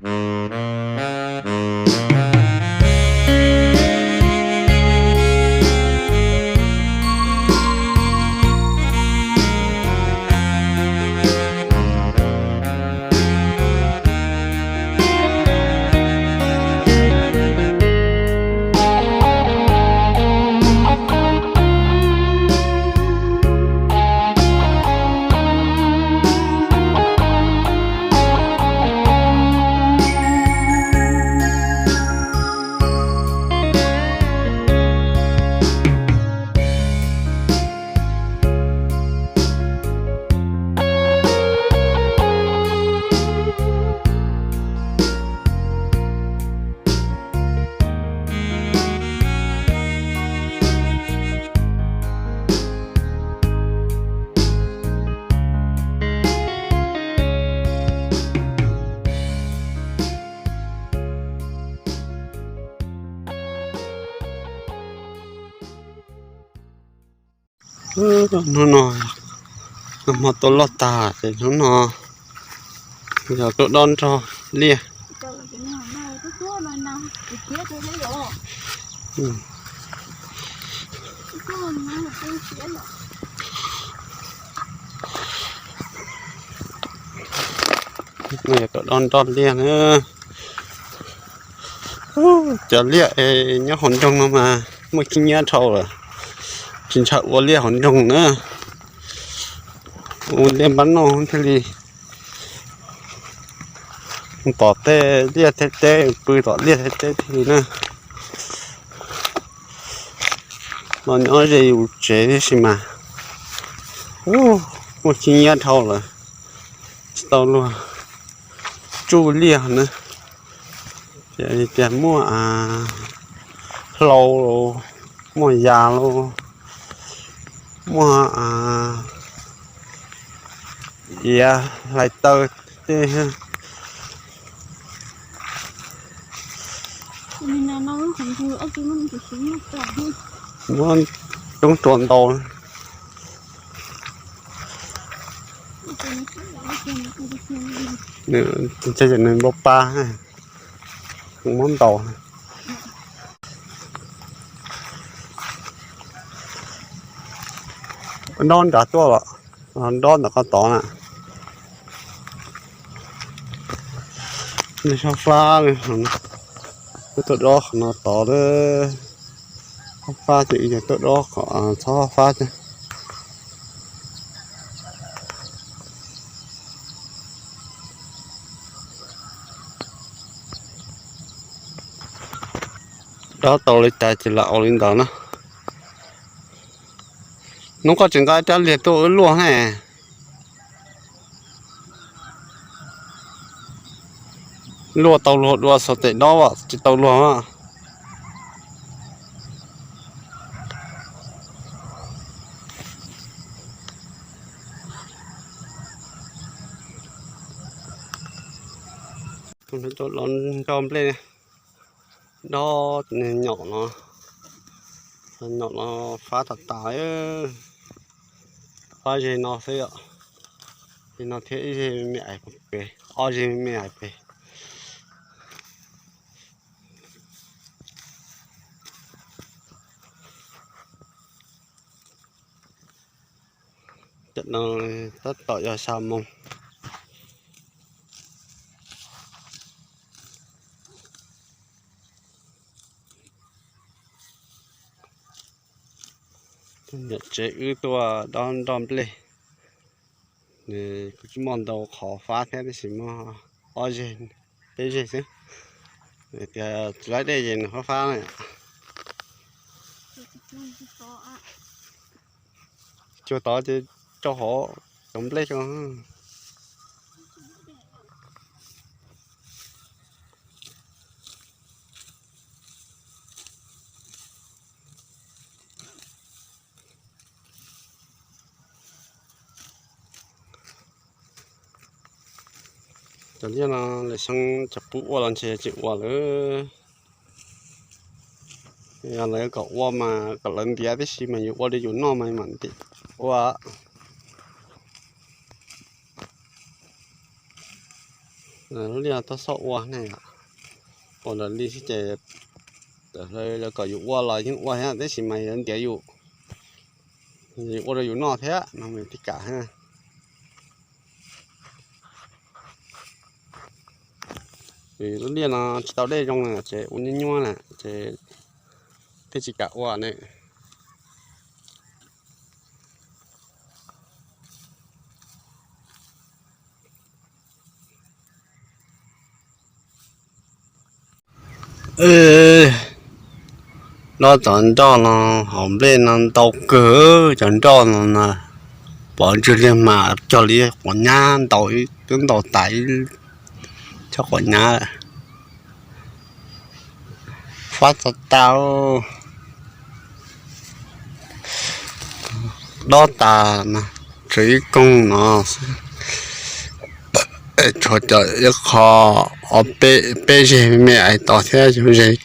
Hnub no nag hmo tuaj loj tag ces hnub no yog tuaj dob nroj liaj. Yog tuaj dob nroj liaj na. Cov liaj nyob hauv nroog no mas muaj khib nyiab dhau lawm, tsis ntshai ua liaj hauv nroog na. Ua liaj npab noj thiaj li pom tej liaj tej teb, pw tom liaj tej teb thiaj li na. No nyob ze yus tsev tib si mas muaj khib nyiab dhau lawm, tsis tau luag tsuj liaj na. Ces tias muaj hlau los, muaj yas los, muaj iav hlais taw tej. Muab coob tua ntau. Nws npau pa, muab ntau. Dob nrad tuaj los, dob ntawm qhov tod na. Nws fab fab li, wb tuaj dob qhov no tod lawm. Fab fab ces wb yuav tuaj dob qhov txhob fab thiab. Dob tau li cas ces lam ua li ntawd na. Hnub koj tseem nqa rab liag tuaj wb luaj ne. Luaj tau luag dua xov tes dob tsis tau luag. Los nrog nplej dob, nyom no, nyom no fab tas tas. Fab ze no xwb, ze no thiab ib ze me ais pem, ob ze me ais pem. Tam no tab tom yog xya moos. Niam tsev wb tuaj dob nroj nplej, kuj tsis muaj ntau qhov fab thiab, tab sis muaj ob zeg, peb zeg xwb. Tias tsis laib dej ces nws fab fab na. Cuag tod ces rau hauv cov nplej tso. Cov liaj no lawv xyoo cov pub ua los ntshe tsis ua lawm. Yog lawv kom ua mas kom lawv ntiav tib si mas yus ua li yus noj mas mam ntim ua. Lub liaj tau xauj ua ne, ua ntawm li xwb ces lawv kom yus ua los yeej ua thiab, tab sis mas yuav ntiav yus, ua rau yus noj thiab no mas thiaj kam. Lub liaj no tsis tau dej zoo na ces ua nyuaj nyuaj na ces thiaj tsis kam ua ne. Dob cov nroj no, hauv nplej no ntau kawg cov nroj no na. Pov ntswg liag mas cog li quav nyab ntau, twb ntau tas ib tsob quav nyab lawm. Fab tas tas, dob tas mas tshuav ib koog no xwb. Tshuav cov ib qho, ob peb, peb zeg me me ais tos thiab, yog zeg